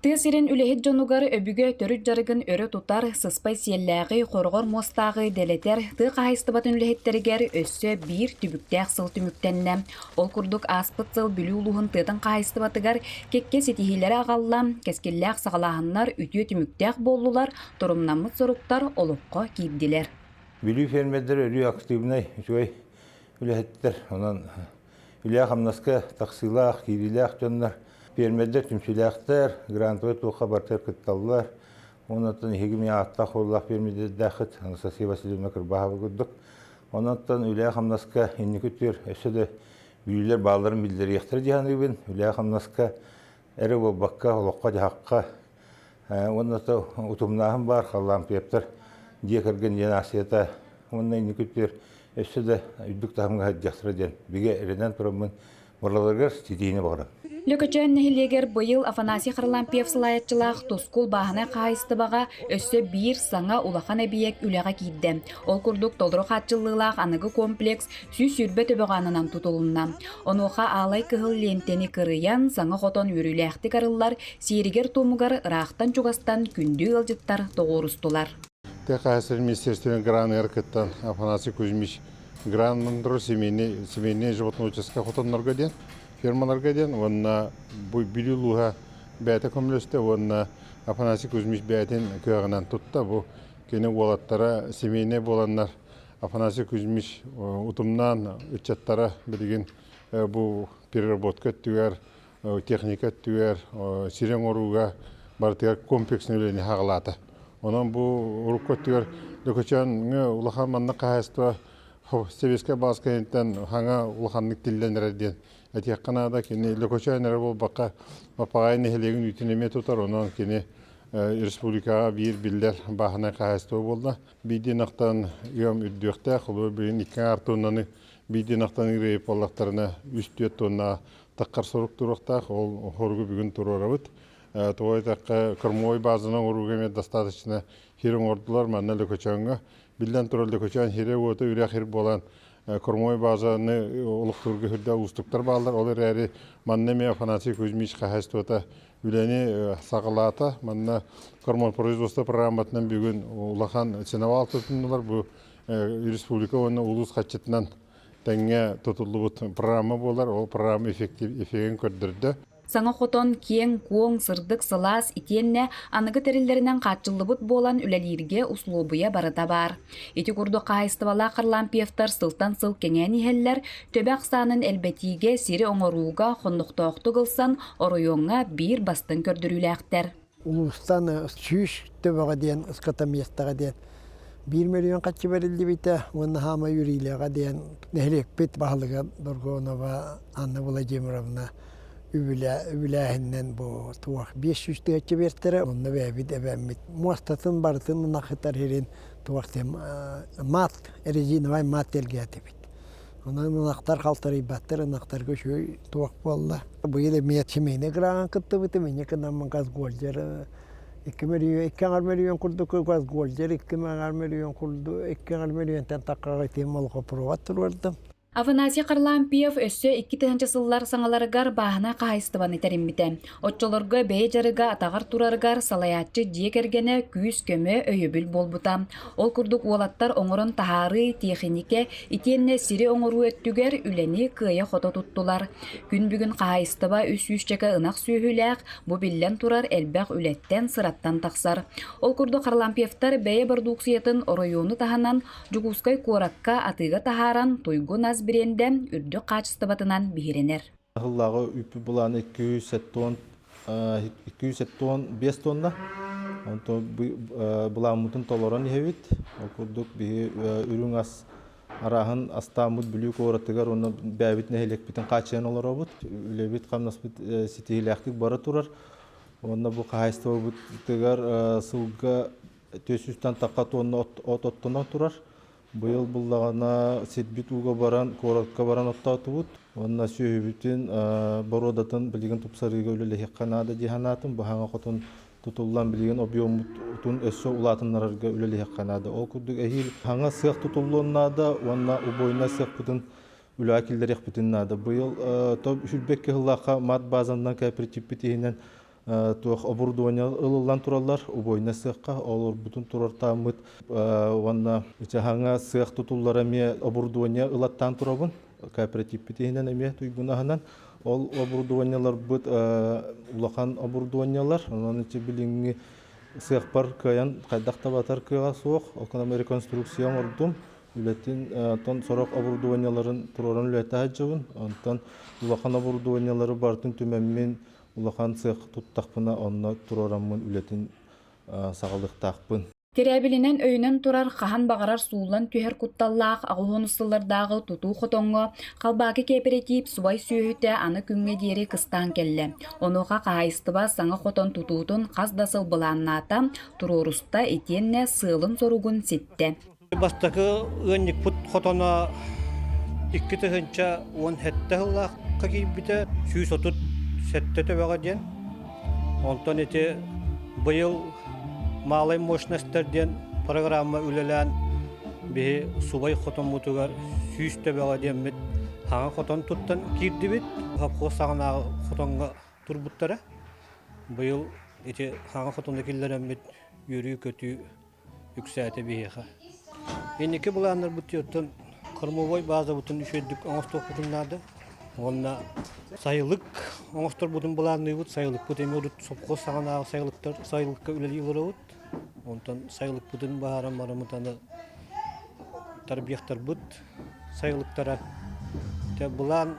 Тыа сирин үлэһит дьонугар өбүгэ төрүт дьарыгын өрө тутар, сыспай сиэллээҕи, хороҕор муостааҕы дэлэтэр тыа хаһаайыстыбатын үлэһиттэригэр өссө биир түбүктээх сыл түмүктэннэ. Ол курдук ааспыт сыл Бүлүү улууһун тыатын хаһаайыстыбатыгар кэккэ ситиһиилэри аҕалла, кэскиллээх саҕалааһыннар үтүө түмүктээх буоллулар, торумнаммыт соруктар олоххо киирдилэр. Бүлүү фермердэрэ өрүү активнай, үчүгэй үлэһиттэр. Онон үлэ-хамнаска тахсыылаах, киириилээх дьоннор, фермердэр түмсүүлээхтэр, грантовай туохха барытыгар кытталлар. Онон эһиги эмиэ ааттаах-суоллаах фермердэрдээххит Анастасия Васильевна Кырбаһова курдук. Онон үлэ-хамнаска инники өттүгэр өссө да бүлүүлэр баалларын биллэриэхтэрэ дии саныыбын. Үлэ-хамнаска эрэ буолбакка, олоххо-дьаһахха уонна утумнааһын баар Харлампьевтар дьиэ кэргэн диэн аахсыйата уонна инники өттүгэр өссө да үрдүк таһымҥа сылдьыахтара диэн бигэ эрэнэн тураммын барыларыгар ситиһиини баҕарабын. Лөкөчөөн нэһилиэгэр быйыл Афанасий Харлампьев салайааччылаах Тускул бааһынай хаһаайыстыбаҕа өссө биир саҥа улахан эбийиэк үлэҕэ киирдэ. Ол курдук толору хааччыллыылаах аныгы комплекс 120 төбөҕө ананан тутулунна. Онуоха аалай кыһыл лиэнтэни кырыйан, саҥа хотон үөрүүлээхтик арыллар, сиэригэр-туомугар ыраахтан-чугастан күндү ыалдьыттар тоҕуорустулар. Тыа хаһаайыстыбатын министерствотын граныгар кыттан Афанасий Кузьмич граннандыру семейный, семейный животноводческай хотоннорго диэн, фермаларга диэн уонна бу Бүлүү улууһа бэйэтэ көмөлөстө уонна Афанасий Кузьмич бэйэтин кыаҕынан тутта. Бу кини уолаттара семейный буоланнар Афанасий Кузьмич утумнаан ыччаттара билигин бу переработка өттүгэр, техника өттүгэр, сири оҥорууга барытыгар комплекснай үлэни хаҕалаата. Онон бу урукку өттүгэр Лөкөчөөҥҥө улахан маннык хаһаайыстыба Сэбиэскэй баас кэнниттэн хаҥа улаханнык тиллэн эрэр диэн этиэххэ наада. Кини Лөкөчөөн эрэ буолбакка, Баппаҕаайы нэһилиэгин үүтүн эмиэ тутар. Онон кини республикаҕа биир биллэр бааһынай хаһаайыстыба буолла. Биирдии ынахтан ыам үрдүөхтээх, холобур билигин икки аҥаар тоннаны биирдии ынахтан ыырайып буоллахтарына үс-түөрт тонна таххар сорук туруохтаах, ол хоругу бүгүн туруорабыт. Тоҕо диэтэххэ, кормовой базаны оҥорууга эмиэ достаточно хир оҥордулар манна Лөкөчөөҥҥө. Биллэн турар, Лөкөчөөн хирэ-уота үрэх хир буолан кормовой базаны олохтуурга үрдэ уустуктар бааллар. Ол эрээри манна эмиэ Афанасий Кузьмич хаһаайыстыбата үлэни саҕалаата. Манна кормопроизводство программатынан бүгүн улахан сеновал тутуннулар. Бу республика уонна улуус хаччытынан тэҥҥэ тутуллубут программа буолар. Ол программа эффективин көрдөрдө. Саҥа хотон киэҥ-куоҥ, сырдык-сылаас итиэннэ аныгы тэриллэринэн хааччыллыбыт буолан үлэлииргэ услуобуйа барыта баар. Ити курдук хаһаайыстыбалаах Харлампьевтар сылтан сыл кэҥээн иһэллэр, төбө ахсаанын элбэтиигэ, сири оҥорууга хоннохтоохтук ылсан оройуоҥҥа биир бастыҥ көрдөрүүлээхтэр. Улуустан 100 төбөҕө диэн ыскатамиэстэҕэ диэн 1 миллион харчы бэриллибитэ уонна хаамай үөрүүлээҕэ диэн нэһилиэкпит баһылыга Доргонова Анна Владимировна үбүлээһиннэн бу туох 500 тыһыынча биэртэрэ, онно бэйэбит эбэммит муостатын барытын ынахытар иһин туох диэн мат, резиновай мат тэлгээтибит. Онон ынахтар халтарыйбаттар, ынахтарга үчүгэй туох буолла. Быйыл эмиэ семейный граҥа кыттыбытым, инньэ гынан газгольдер 2 миллион, 2,5 миллион курдук газгольдер, 2,5 миллион курдук, 2,5 миллионтан тахха итим молокопровод туруордум. Афанасий Харлампьев өссө 2000 сыллар саҥаларыгар бааһынай хаһаайыстыбаны тэриммитэ. Оччолорго бэйэ дьарыга атаҕар турарыгар салайааччы дьиэ кэргэнэ күүс-көмө, өйөбүл буолбута. Ол курдук уолаттар оҥорон таһаарыы, тиэхиньикэ итиэннэ сири оҥоруу өттүгэр үлэни кыайа-хото туттулар. Күн бүгүн хаһаайыстыба үс сүүсчэкэ ынах сүөһүлээх, бу биллэн турар элбэх үлэттэн, сыраттан тахсар. Ол курдук Харлампьевтар бэйэ бородууксуйатын оройуону таһынан Дьокуускай куоракка атыыга таһааран Туйгун ас брендэ үрдүк хаачыстыбатынан биһирэнэр. Сыллааҕы үүппүт былаана 275 тонна. Онтон былааммытын толорон иһэбит. Ол курдук биһи үрүҥ ас арааһын астааммыт Бүлүү куоратыгар уонна бэйэбит нэһилиэкпитин хааччыйан олоробут. Үлэбит хамнаспыт ситиһиилээхтик бара турар. Уонна бу хаһаайыстыбабытыгар сылга 400-тан тахха тонна от оттонон турар. Быйыл буллаҕына сирбит ууга баран, куоракка баран оттоотубут. Уонна сүөһүбүтүн боруодатын билигин тупсарыыга үлэлэһиэххэ наада дии санаатым. Баһаҥа хотун тутуллан билигин объеммутун өссө улаатыннарарга үлэлэһиэххэ наада. Ол курдук эһиил хаҥа сыах тутуллуон наада уонна убойнай сыахпытын үлэҕэ киллэриэхпитин наада. Быйыл сүүрбэккэ сыллаахха мат базанан кооперативпит иһинэн Туох оборудование ылыллан тураллар, убойна сыахха олорбутун турартааммыт уонна ычаһаҥа сыах тутуллара эмиэ оборудование ылаттаан турабын. Кооперативпит иһинэн эмиэ туйгун аһынан. Ол оборудованиеларбыт улахан оборудованиелар, онон ити билиҥҥи сыахпар кыайан хайдах да батар кыаҕа суох. Ол реконструкция оҥордум. Үлэтин онтон сорох оборудованиеларын туруоран үлэтэ сылдьабын. Онтон улахан оборудованиелары барытын түмэммин улахан сыах туттахпына онно туруораммын үлэтин саҕалыахтаахпын. Тирээбилинэн өйөнөн турар хаһан баҕарар сууллан түһэр кутталлаах аҕыс сыллардааҕы тутуу хотоҥҥо Халбаакы кээпэрэтиип субай сүөһүтэ аны күҥҥэ диэри кыстаан кэллэ. Онуоха хаһаайыстыба саҥа хотон тутуутун хас да сыл былааннаата, туруоруста итиэннэ сыалын-соругун ситтэ. Бастакы ыанньыкпыт хотоно 2017 сыллаахха киирбитэ, 137 төбөҕө диэн. Онтон ити быйыл малай мощностар диэн программа үлэлээн биһи субай хотоммутугар 100 төбөҕө диэммит хаҥа хотон туттан киирдибит. Совхоз саҕанааҕы хотоҥҥо турбуттара. Быйыл ити хаҥа хотону киллэрэммит үөрүү-көтүү үксээтэ биһиэхэ. Инники былааннарбыт оттон кормовой базабытын үчүгэйдик оҥостуохпутун наада. Уонна сайылык оҥосторбутун былаанныыбыт. Сайылыкпыт эмиэ урут сопхуос саҕанааҕы сайылыктар сайылыкка үлэлии олоробут. Онтон сайылыкпытын баһааран бараммыт аны тарбиахтарбыт сайылыктара. Те былаан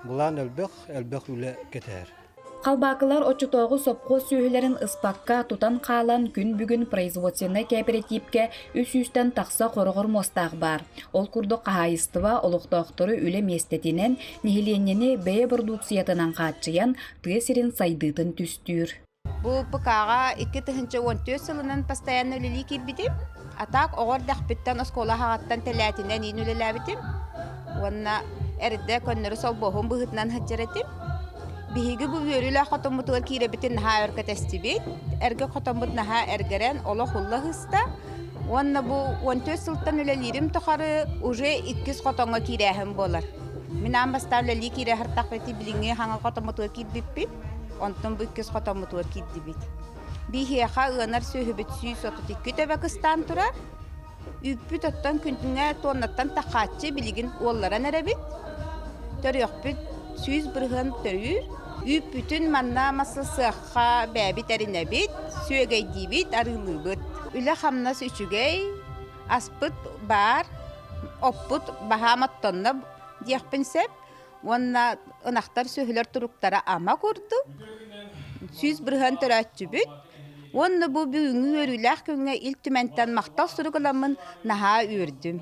былаан элбэх, элбэх үлэ кэтэһэр. Халбаакылар оччотооҕу сопхуос сүөһүлэрин ыспакка тутан хаалан күн бүгүн производственнай кээпэрэтиипкэ үс сүүстэн тахса хороҕор муостаах баар. Ол курдук хаһаайыстыба олохтоохтору үлэ миэстэтинэн, нэһилиэнньэни бэйэ бородууксуйатынан хааччыйан тыа сирин сайдыытын түстүүр. Бу ПК-ҕа 2014 сылынан постоянно үлэлии киирбитим. А так оҕо эрдэхпиттэн оскуола аһаҕаттан тэлээтинэн иин үлэлээбитим. Уонна эрдэ көннөрү солбуоһум быһыытынан сылдьар этим. Биһиги бу үөрүүлээх хотоммутугар киирэбитин наһаа өр кэтэстибит. Эргэ хотоммут наһаа эргэрэн олох улла ыһыста. Уонна бу 14 сылтан үлэлиирим тухары уже иккис хотоҥҥо киирээһин буолар. Мин аан бастаан үлэлии киирэ сыртахпыт билиҥҥи хаҥа хотоммутугар киирбиппит. Онтон бу иккис хотоммутугар киирдибит. Биһиэхэ ыанар сүөһүбүт 132 төбө кыстаан турар. Үүппүт оттон күнүҥэ туоннаттан тахааччы билигин уолларан эрэбит. Төрүөхпүт 100% төрүүр. Үүппүтүн манна масса сыахха бэйэбит эринэбит, сүөгэйдиибит, арыылыыбыт. Үлэ-хамнас үчүгэй, аспыт баар, оппут баһаам оттонно диэхпин сөп. Уонна ынахтар сүөһүлэр туруктара ама курдук. 100% төрөөччүбүт. Уонна бу бүгүҥҥү үөрүүлээх күҥҥэ Ил Түмэнтэн махтал сурук ыламмын наһаа үөрдүм.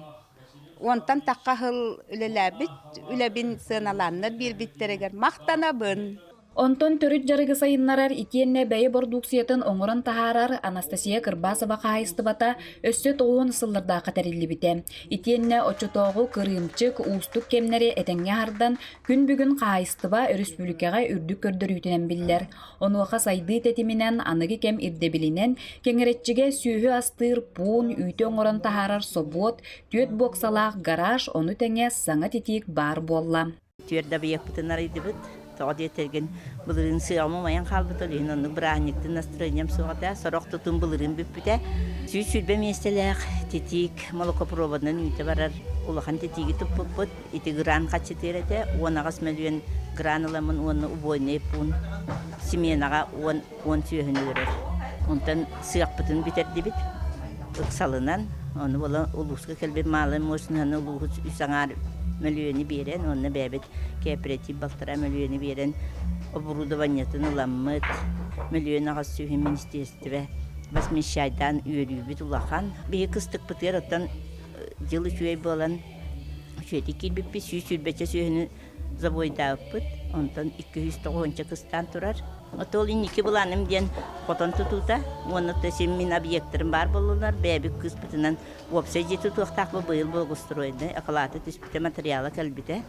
Уонтан тахха сыл үлэлээбит үлэбин сыаналааннар биэрбиттэригэр махтанабын. Онтон төрүт дьарыгы сайыннарар итиэннэ бэйэ бородууксуйатын оҥорон таһаарар Анастасия Кырбасова хаһаайыстыбата өссө тоҕуон сыллардаахха тэриллибитэ. Итиэннэ оччотооҕу кырыымчык, уустук кэмнэри этэҥҥэ аһардан, күн бүгүн хаһаайыстыба өрөспүүбүлүкэҕэ үрдүк көрдөрүүтүнэн биллэр. Онуоха сайдыы тэтиминэн, аныгы кэм ирдэбилинэн, Кэҥэрэччигэ сүөһү астыыр пуун, үүтү оҥорон таһаарар собуот, түөрт буоксалаах гараж, ону тэҥэ саҥа титиик баар буолла. Түөрт объекпытын арыйдыбыт. Тоҕо диэтэргин, былырыын сыаҕым умайан хаалбыта, ол иһин оннук бырааһынньыктыы настроением суох этэ. Сорох тутум былырыын бүппүтэ. 120 миэстэлээх титиик молокопроводынан үүтэ барар улахан титииги туппуппут. Ити гран хаччытыыр этэ. 18 мөлүйүөн гран ыламмын уонна убойный пуун сменаҕа 10 сүөһүнү өлөрөр. Онтон сыахпытын бүтэрдибит. Ыксалынан, ону буолан улууска кэлбит маалай мощноһаны улууһу үс аҥаар мөлүйүөнү биэрэн уонна бэйэбит кооператив балтараа мөлүйүөнү биэрэн оборудованиетын ыламмыт. Мөлүйүөн аҕыс сүүһүн министиэристибэ возмещайдаан үөрүүбүт улахан. Биһи кыстыкпытыгар оттон дьыл үчүгэй буолан үчүгэйдик киирбиппит 120 сүөһүнү забойдаабыппыт. Онтон 290 кыстаан турар. Ол инники былааным диэн хотон тутуута уонна син мин объектарым баар буоллулар. Бэйэбит кыыспытынан уопсай дьиэ тутуохтаахпыт быйыл благоустроеннай акылаата түспүтэ, материала кэлбитэ.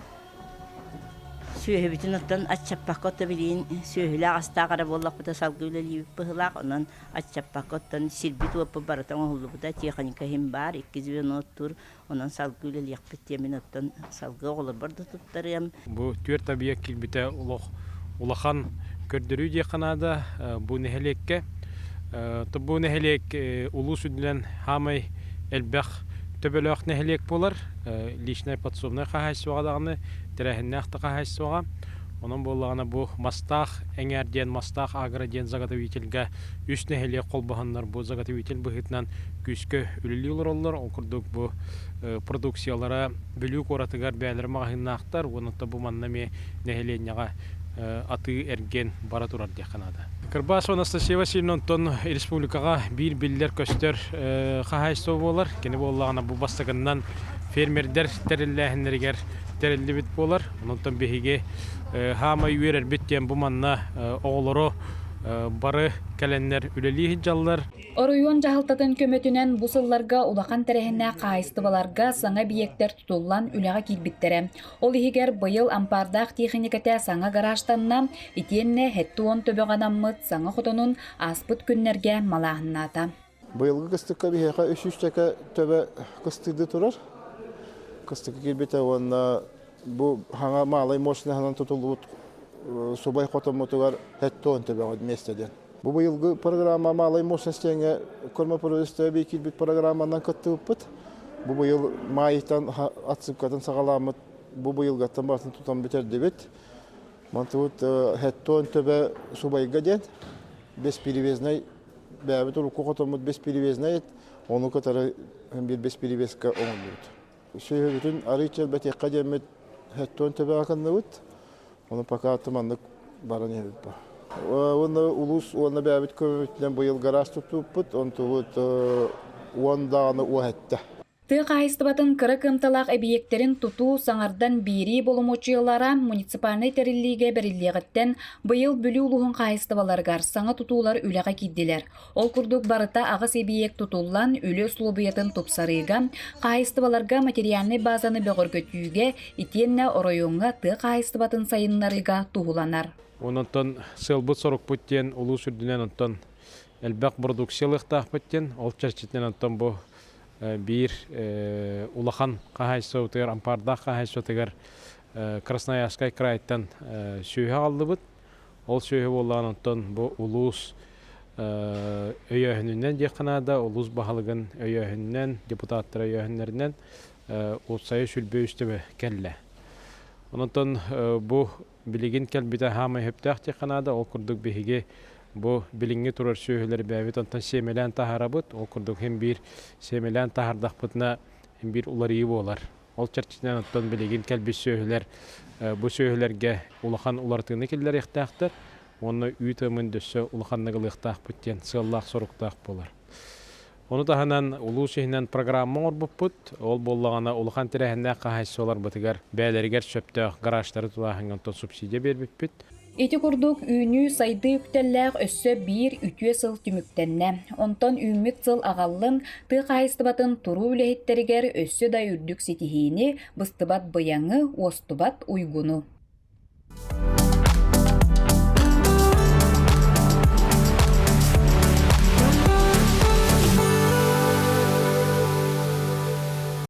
Сүөһүбүтүн оттон аччаппакка отто билигин сүөһүлээх астаах эрэ буоллахпыта салгыы үлэлиибит быһыылаах. Онон аччаппакка оттон сирбит-уоппут барыта оҥоһуллубута, техника иһин баар, икки звено оттуур Онон салгыы үлэлиэхпит диэммин оттон салгыы оҕолорбор да туттарыам. Бу түөрт объект киирбитэ олох улахан. көрдөрүү диэххэ наада бу нэһилиэккэ. Бу нэһилиэк улуус үрдүнэн хаамай элбэх төбөлөөх нэһилиэк буолар. Личнай подсобнай хаһаайыстыбаҕа даҕаны, тэрээһиннээх да хаһаайыстыбаҕа. Онон буоллаҕына бу Мастаах эҥээр диэн Мастаах агро диэн заготовительга үс нэһилиэк холбоһоннор бу заготовитель быһыытынан күүскэ үлэлии олороллор. Ол курдук бу продукциялара Бүлүү куоратыгар бэйэлэрэ маҕаһыыннаахтар уонна бу манна эмиэ нэһилиэнньэҕэ атыы-эргиэн бара турар диэххэ наада. Кырбасова Анастасия Васильевна онтон республикаҕа биир биллэр-көстөр хаһаайыстыба буолар. Кини буоллаҕына бу бастакыннан фермердэр тэриллээһиннэригэр тэриллибит буолар. Онтон биһиги хаамай үөрэрбит диэн бу манна оҕолору бары кэлэннэр үлэлии сылдьаллар. Оройуон дьаһалтатын көмөтүнэн бу сылларга улахан тэрээһиннээх хаһаайыстыбаларга саҥа эбийиэктэр тутуллан үлэҕэ киирбиттэрэ. Ол иһигэр быйыл ампаардаах тиэхиньикэтэ саҥа гаражтанна, итиэннэ 70 төбөҕө анаммыт саҥа хотонун ааспыт күннэргэ малааһыннаата. Быйылгы кыстыкка биһиэхэ 300 төбө кыстыырды турар. Кыстыкка киирбитэ уонна бу хаҥа маалай мощноһынан тутуллубут субай хотоммутугар 70 төбөҕө миэстэ диэн. Бу быйылгы программа малай мощностяҥа кормопроизводство киирбит программанан кыттыбыппыт. Бу быйыл маайтан отсыпкатын саҕаламмыт бу быйылгаттан барытын тутан бүтэрдибит. Мантыбыт хеттон төбө субайга диэн бесперевезнай бэйэбит урукку хотоммут бесперевезнай ону кытары биир бесперевеска оҥордубут. Сүөһүбүтүн арыый чэлбэтиэххэ диэммит хеттон төбөҕө кынныбыт. Ону пока маннык баран иһэбит ба. Уонна улуус уонна бэйэбит көмөбүтүнэн быйыл гараж туттубуппут, онтубут уон даҕаны уоһэттэ. Тыа хаһаайыстыбатын кыра кыамталаах эбийиэктэрин тутуу, саҥардан биэрии боломуочуйалара муниципальнай тэриллиигэ бэриллиэҕиттэн быйыл Бүлүү улууһун хаһаайыстыбаларыгар саҥа тутуулар үлэҕэ киирдилэр. Ол курдук барыта аҕыс эбийиэк тутуллан, үлэ услуобуйатын тупсарыыга, хаһаайыстыбаларга материальнай базаны бөҕөргөтүүгэ итиэннэ оройуоҥҥа тыа хаһаайыстыбатын сайыннарыыга туһуланар. Онтон сыалбыт-сорукпут диэн улуус үрдүнэн онтон элбэх продукция ылыахтаахпыт диэн, ол чэрчитинэн онтон бу биир улахан хаһаайыстыбатыгар, ампаардаах хаһаайыстыбатыгар Красноярскай крайтан сүөһү аҕаллыбыт. Ол сүөһү буоллаҕына онтон бу улуус өйөөһүнүнэн диэххэ наада, улуус баһылыгын өйөөһүнүнэн, депутаттар өйөөһүннэринэн уопсайа сүлбэ үс төбө кэллэ. Онтон бу билигин кэлбитэ хаамай сөптөөх диэххэ наада. Ол курдук биһиги бу билиҥҥи турар сүөһүлэри бэйэбит онтон сиэмэлээн таһаарабыт. Ол курдук һин биир сиэмэлээн таһаардахпытына һин биир уларыйыы буолар. Ол чэрчитинэн оттон билигин кэлбит сүөһүлэр бу сүөһүлэргэ улахан уларытыыны киллэриэхтээхтэр уонна үүт ыамын дөссө улаханнык ылыахтаахпыт диэн сыаллаах-соруктаах буолар. Ону таһынан улуус иһинэн программа оҥорбуппут. Ол буоллаҕына улахан тэрээһиннээх хаһаайыстыбаларбытыгар бэйэлэригэр сөптөөх гаражтары тулааһыҥҥа онтон субсидия биэрбиппит. Ити курдук үүнүү-сайдыы үктэллээх өссө биир үтүө сыл түмүктэннэ. Онтон үүммүт сыл аҕаллын тыа хаһаайыстыбатын туруу үлэһиттэригэр өссө да үрдүк ситиһиини, быстыбат быйаҥы, уостубат уйгуну.